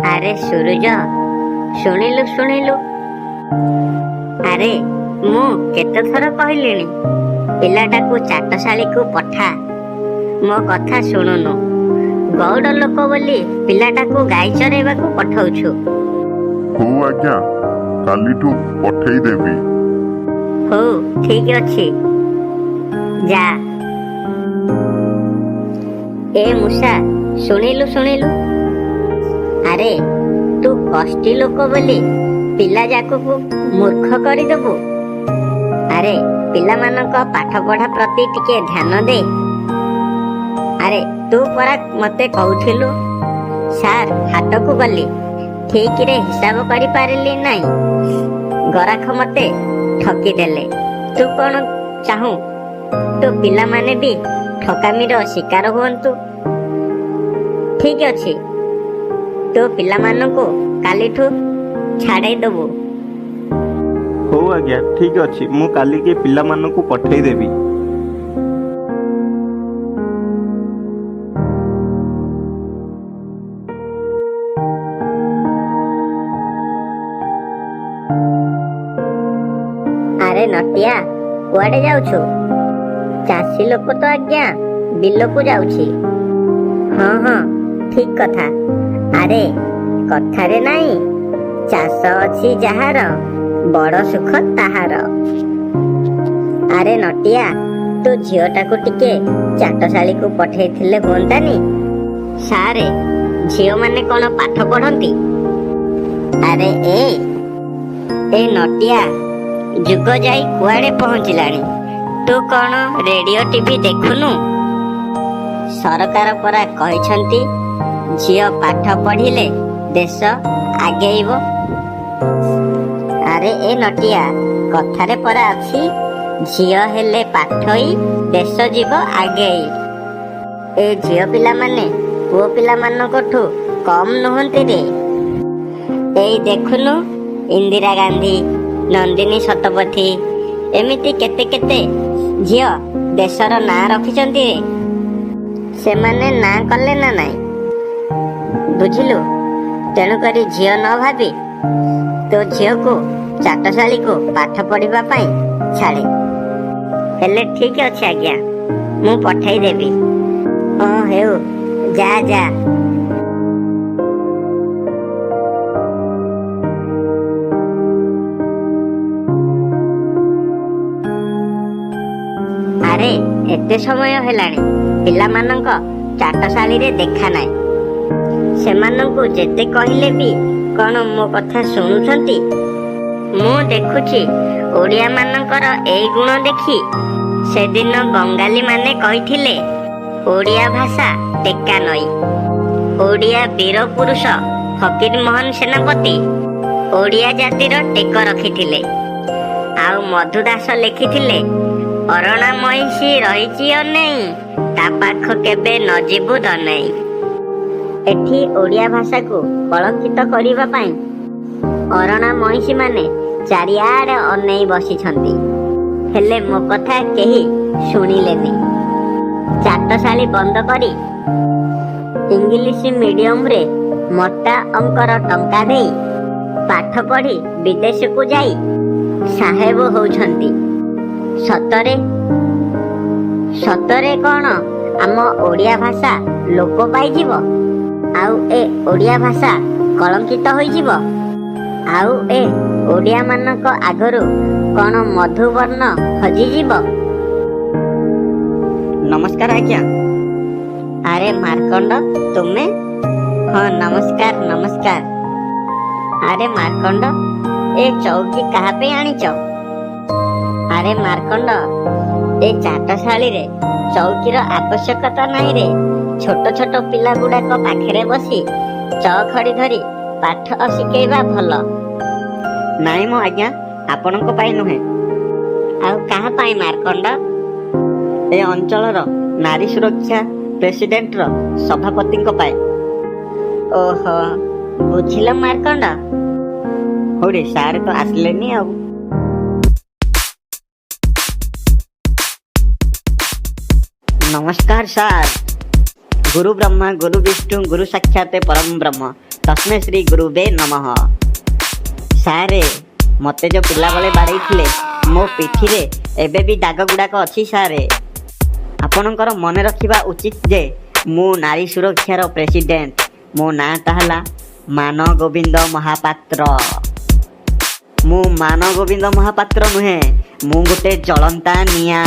ଆରେ ସୁରୁଜ, ଶୁଣିଲୁ ଶୁଣିଲୁ। ଆରେ ମୁଁ କେତେଥର କହିଲିଣି ପିଲାଟାକୁ ଚାଟଶାଳୀକୁ ପଠା, ମୋ କଥା ଶୁଣୁନୁ। ଗଉଡ଼ ଲୋକ ବୋଲି ପିଲାଟାକୁ ଗାଈ ଚରେଇବାକୁ ପଠଉଛୁ। ହଉ ଆଜ୍ଞା, କାଲିଠୁ ପଠେଇଦେବି। ହଉ, ଠିକ ଅଛି, ଯା। ଏ ମୂଷା, ଶୁଣିଲୁ ଶୁଣିଲୁ। ଆରେ ତୁ କଷ୍ଟି ଲୋକ ବୋଲି ପିଲା ଯାକକୁ ମୂର୍ଖ କରିଦେବୁ? ଆରେ ପିଲାମାନଙ୍କ ପାଠ ପଢା ପ୍ରତି ଟିକେ ଧ୍ୟାନ ଦେ। ଆରେ ତୁ ପରା ମତେ କହୁଥିଲୁ, ସାର୍ ହାଟକୁ ଗଲି, ଠିକରେ ହିସାବ କରିପାରିଲି ନାହିଁ, ଗରାଖ ମତେ ଠକିଦେଲେ। ତୁ କଣ ଚାହୁଁ ତୋ ପିଲାମାନେ ବି ଠକାମିର ଶିକାର ହୁଅନ୍ତୁ? ଠିକ ଅଛି, ତୋ ପିଲାମାନଙ୍କୁ କାଲିଠୁ ଛାଡ଼େଇ ଦବୁ। ହଉ ଆଜ୍ଞା, ଠିକ ଅଛି, ମୁଁ କାଲିକି ପିଲାମାନଙ୍କୁ ପଠେଇଦେବି। ଆରେ ନଟିଆ, କୁଆଡେ ଯାଉଛୁ? ଚାଷୀ ଲୋକ ତ ଆଜ୍ଞା, ବିଲକୁ ଯାଉଛି। ହଁ ହଁ, ଠିକ କଥା। ଆରେ କଥାରେ ନାହିଁ, ଚାଷ ଅଛି ଯାହାର ବଡ ସୁଖ ତାହାର। ଆରେ ନଟିଆ, ତୁ ଝିଅଟାକୁ ଟିକେ ଚାଟଶାଳୀକୁ ପଠେଇଥିଲେ ହୁଅନ୍ତାନି? ସାରେ, ଝିଅମାନେ କଣ ପାଠ ପଢନ୍ତି? ଆରେ ଏ ଏ ନଟିଆ, ଯୁଗ ଯାଇ କୁଆଡେ ପହଞ୍ଚିଲାଣି, ତୁ କଣ ରେଡିଓ ଟିଭି ଦେଖୁନୁ? ସରକାର ପରା କହିଛନ୍ତି ଝିଅ ପାଠ ପଢିଲେ ଦେଶ ଆଗେଇବ। ଆରେ ଏ ନଟିଆ, କଥାରେ ପରା ଅଛି, ଝିଅ ହେଲେ ପାଠୋଇ ଦେଶ ଯିବ ଆଗେଇ। ଏ ଝିଅ ପିଲାମାନେ ପୁଅ ପିଲାମାନଙ୍କଠୁ କମ୍ ନୁହନ୍ତି ରେ। ଏଇ ଦେଖୁନୁ, ଇନ୍ଦିରା ଗାନ୍ଧୀ, ନନ୍ଦିନୀ ଶତପଥୀ, ଏମିତି କେତେ କେତେ ଝିଅ ଦେଶର ନାଁ ରଖିଛନ୍ତି ରେ। ସେମାନେ ନାଁ କଲେ ନା ନାଇଁ, ବୁଝିଲୁ? ତେଣୁକରି ଝିଅ ନ ଭାବି ତୋ ଝିଅକୁ ଚାଟଶାଳୀକୁ ପାଠ ପଢିବା ପାଇଁ ଛାଡ଼େ। ହେଲେ ଠିକ ଅଛି ଆଜ୍ଞା, ମୁଁ ପଠେଇଦେବି। ହଁ ହେଉ, ଯା ଯା। ଆରେ ଏତେ ସମୟ ହେଲାଣି, ପିଲାମାନଙ୍କ ଚାଟଶାଳୀରେ ଦେଖା ନାହିଁ। ସେମାନଙ୍କୁ ଯେତେ କହିଲେ ବି କଣ ମୋ କଥା ଶୁଣୁଛନ୍ତି? ମୁଁ ଦେଖୁଛି ଓଡ଼ିଆମାନଙ୍କର ଏଇ ଗୁଣ ଦେଖି ସେଦିନ ବଙ୍ଗାଳୀମାନେ କହିଥିଲେ ଓଡ଼ିଆ ଭାଷା ଟେକା ନଈ। ଓଡ଼ିଆ ବୀର ପୁରୁଷ ଫକୀର ମୋହନ ସେନାପତି ଓଡ଼ିଆ ଜାତିର ଟେକ ରଖିଥିଲେ। ଆଉ ମଧୁ ଦାସ ଲେଖିଥିଲେ, ଅରଣା ମହିଷୀ ରହିଛି ଅନେଇ, ତା ପାଖ କେବେ ନ ଯିବୁ ଦନେଇ। ଏଠି ଓଡ଼ିଆ ଭାଷାକୁ କଳଙ୍କିତ କରିବା ପାଇଁ ଅରଣା ମହିଷୀମାନେ ଚାରିଆଡ଼େ ଅନେଇ ବସିଛନ୍ତି। ହେଲେ ମୋ କଥା କେହି ଶୁଣିଲେନି। ଚାଟଶାଳୀ ବନ୍ଦ କରି ଇଂଲିଶ ମିଡିୟମରେ ମୋଟା ଅଙ୍କର ଟଙ୍କା ଦେଇ ପାଠ ପଢି ବିଦେଶକୁ ଯାଇ ସାହେବ ହଉଛନ୍ତି। ସତରେ ସତରେ କଣ ଆମ ଓଡ଼ିଆ ଭାଷା ଲୋପ ପାଇଯିବ? ଆଉ ଏ ଓଡ଼ିଆ ଭାଷା କଳଙ୍କିତ ହୋଇଯିବ? ଆଉ ଏ ଓଡ଼ିଆମାନଙ୍କ ଆଗରୁ କଣ ମଧୁବର୍ଣ୍ଣ ହଜିଯିବ? ନମସ୍କାର ଆଜ୍ଞା। ଆରେ ମାର୍କଣ୍ଡ, ତୁମେ? ହଁ, ନମସ୍କାର ନମସ୍କାର। ଆରେ ମାର୍କଣ୍ଡ, ଏ ଚୌକି କାହା ପାଇଁ ଆଣିଛ? ଆରେ ମାର୍କଣ୍ଡ, ଏ ଚାଟଶାଳୀରେ ଚୌକିର ଆବଶ୍ୟକତା ନାହିଁ ରେ। ଛୋଟ ଛୋଟ ପିଲା ଗୁଡାକ ପାଖରେ ବସି ଚଖଡି ଧରି ପାଠ ଶିଖେଇବା ଭଲ। ନାଇଁ ମୋ ଆଜ୍ଞା, ଆପଣଙ୍କ ପାଇଁ ନୁହେଁ। ଆଉ କାହା ପାଇଁ ମାର୍କଣ୍ଡ? ଏ ଅଞ୍ଚଳର ନାରୀ ସୁରକ୍ଷା ପ୍ରେସିଡେଣ୍ଟର ସଭାପତିଙ୍କ ପାଇଁ। ଓହୋ, ବୁଝିଲ ମାର୍କଣ୍ଡ। ହଉରେ, ସାର୍ ତ ଆସିଲେନି ଆଉ। ନମସ୍କାର ସାର୍। ଗୁରୁ ବ୍ରହ୍ମା ଗୁରୁ ବିଷ୍ଣୁ ଗୁରୁ ସାକ୍ଷାତ ପରମ ବ୍ରହ୍ମ ତସ୍ମୈ ଶ୍ରୀ ଗୁରୁବେ ନମଃ। ସାରେ, ମୋତେ ଯେଉଁ ପିଲାବେଳେ ବାଡ଼େଇଥିଲେ, ମୋ ପିଠିରେ ଏବେ ବି ଦାଗ ଗୁଡ଼ାକ ଅଛି। ସାରେ, ଆପଣଙ୍କର ମନେ ରଖିବା ଉଚିତ ଯେ ମୁଁ ନାରୀ ସୁରକ୍ଷାର ପ୍ରେସିଡେଣ୍ଟ। ମୋ ନାଁଟା ହେଲା ମାନ ଗୋବିନ୍ଦ ମହାପାତ୍ର। ମୁଁ ମାନ ଗୋବିନ୍ଦ ମହାପାତ୍ର ନୁହେଁ, ମୁଁ ଗୋଟେ ଜଳନ୍ତା ନିଆଁ।